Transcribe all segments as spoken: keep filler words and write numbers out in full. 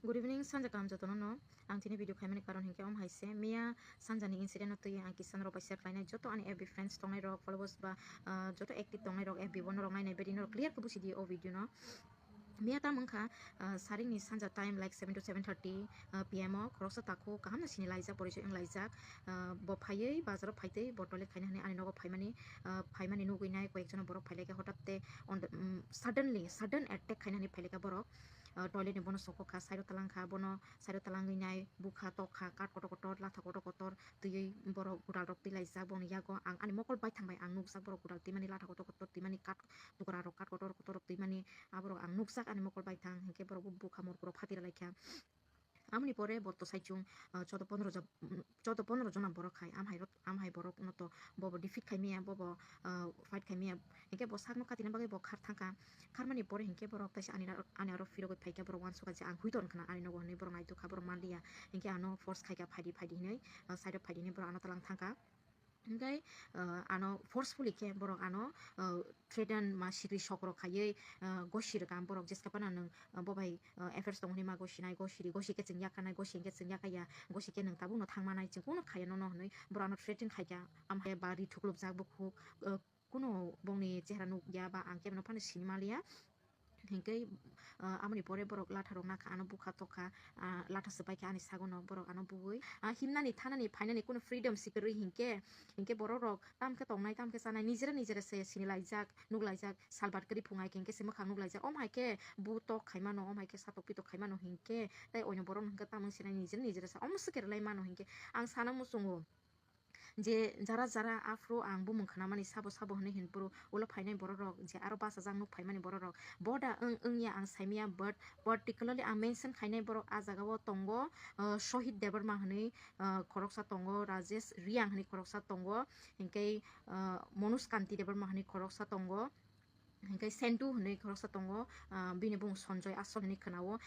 Good evening, sanja kaham jotono no. Ang tini video khaimani karon hinkhe om hai se, miya sanjani incident no twi ang kisa norok bai share khlainai. Joto ani F B friends tongnai rok, followers ba, ah, joto active tongnai rok, F B bo norok nainai bedi norok clear khe busi di o video no. Miya tam wngkha, ah, saringni sanja time like seven to seven thirty, ah, P M o khoroksa takhuk kaham no sini laijak, porichoi wng laijak. Ah, bo phaiwi bazaro phaitwi bo toilet khaina hwnwi ani nogo phaimani, ah, phaimani nugwi nai koyek jona borok phailaikha hotate on the, mm, suddenly, sudden attack khaina hwnwi phailaikha borok. Ah, toilet ni bono sokok kha, side o talang kha, bono side o talangwi nai bukha tok kha, kat kotor kotor, latha kotor kotor twiwi borok gudal rok twi laijak boni yago. Ang ani mokol baithang bai ang nukjak borok gudal twimani, latha kotor kotor twimani, kat tukra rok kat kotor kotor rok twimani, aborok ang nukjak ani mokol baithang, hinkhe borok bo bukha morkurok phatira laikha. Amoni pore bo to saichung, ah, chodo pondro jab-, mm, chodo pondro jona borok khai, am hai rok, am hai borok no to bo bo defeat khai maya, bo bo, ah, fight khai maya, hinkhe bo sakno katina bagwi bo khar thangkha. Kharmani pore hinkhe borok taisa ani ra-, ani aro phirogwi phaikha, borok uansukha je ang hui ton khna ani nogo hwnwi borok naitokha, borok manliya, hinkhe ano force khaikha, phaidi phaidi hinwi, ah, side o phaidi hinwi borok ano talang thangkha. Hinkhe, ah, ano forcefully khe borok ano, ah, threaten ma sitwi sok rok khaiwi, ah, gosi rwkha borok jeska phano nwng, ah, bo bai, ah, affairs tongo hinwi ma gosinai, gosi ri, gosi khe chwng yakarnai, gosi hinkhe chwng yakaya, gosi khe nwng tabukno thangmanai, chwng kuno khaiya nono hinwi borok ano threaten khaikha. Am hai ba ri thuklubjak bukhuk, ah, kuno bongni chehra nukya ba ang kebono phano sini manliya. Hinkhe, ah, amoni pore borok latha rok nakha, ano bukha tokha, ah, latha swpaikha ani sagono, borok ano bugwi. Ah, himnani, thanani, phainani kuno freedom si kwrwi hinkhe, hinkhe borok rok tamkhe tongnai, tamkhe chanai, nijera nijera se sini laijak, nuk laijak, salbat kwrwi phungai hinkhe se mwkhang nuk laijak. Om hai khe bu tok khaimano, om hai khe satok pitok khaimano hinkhe, tei oino borok no hinkhe tamung sinai nijera nijera se omo swkerlai mano hinkhe ang sana muchungo. Je jara jara aphuru ang bumung khnamani sabo sabo hwnwi hinphuru ulo phainai borok rok je aro bachajak nuk phaimani borok rok boda wng wngya ang saimaya, but particularly ang mention khainai borok ah jagao tongo, ah, Sohit Debbarma hwnwi, ah, khoroksa tongo, Rajesh Reang hwnwi khoroksa tongo, hinkhe, ah, Manoj Kanti Debbarma hwnwi khoroksa tongo. Hinkhe Sendu hwnwi khoroksa tongo, ah, bini bumung Sanjoy Asol hwnwi khwnao.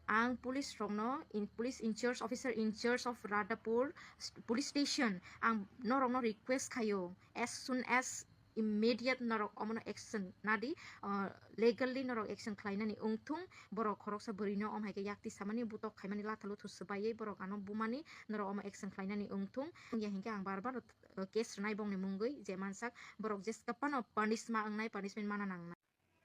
Ang police rokno, in, police in charge, officer in charge of Radhapur st-, police station, ang norokno request khaio, as soon as immediate norok omono action nadi, ah, legally norok action khlainani wngthung, borok khoroksa bwrwino om hai khe yakti samani, butok khaimani, latha luthu swbaiwi borok ano bumani, norok omo action khlainani wngthung. Wngya hinkhe ang bar bar uh, case rwnai bongni mungwi je mansak borok jeska phano punishment wngnai, punishment mana nangnai.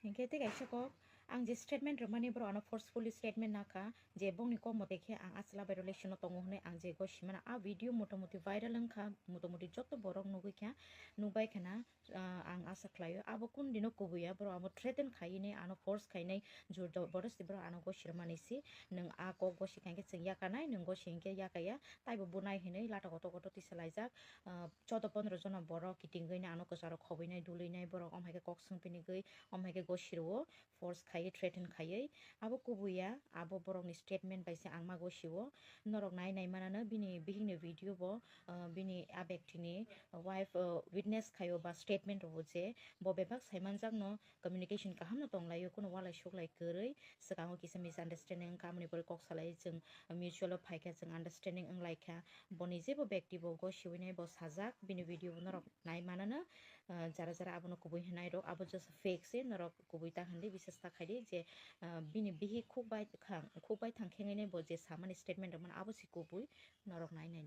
Hinkhe tei kaisa kok ang je statement rwmani borok ano forcefully statement nakha je bongni kok mote khe ang achwla bai relation no tongo hwnwi ang je go simana a video motamuti viral wngkha, motamuti joto borok nugwi kha, nukbai khana, ah, ang asa khlaio abo kun dino kubuya borok abo threaten khaini ano force khainai jor jabardasti borok ano go sirmani si nwng a kok go sikha hinkhe chwng yakarnai, nwng go si hinkhe yakaya taibo bunai hinwi lata kotor kotor tisa laijak, ah, chodo pondro jona borok kitingwi nai ano kwcharo khobwinai dulwinai borok om hai khe kok swngpinigwi om hai khe go siro force khaiwi threaten khaiwi abo kubuya abo borokni statement bai se ang ma go sio norok nai nai manano bini bihikni video bo, ah, bini a bektini wife, ah, witness khaio ba statement rwo je bo bebak saimanjakno communication kaham no tonglaio, kuno walai suklai kwrwi, swkango kisa misunderstanding wngkha, amoni pore kok salai chwng mutual o phaikha, chwng understanding wnglaikha, boni jebo bekti bo go siwinai bo sajak, bini video bo norok nai manano, ah, jara jara abono kubui hwnai rok, abo just fake se, norok kubui ta hwndi bisas ta khaidi je, ah, bini bihik khuk bai thang, khuk bai thang khengwi nai bo je samani statement rok mano abo se kubui, norok nai nai.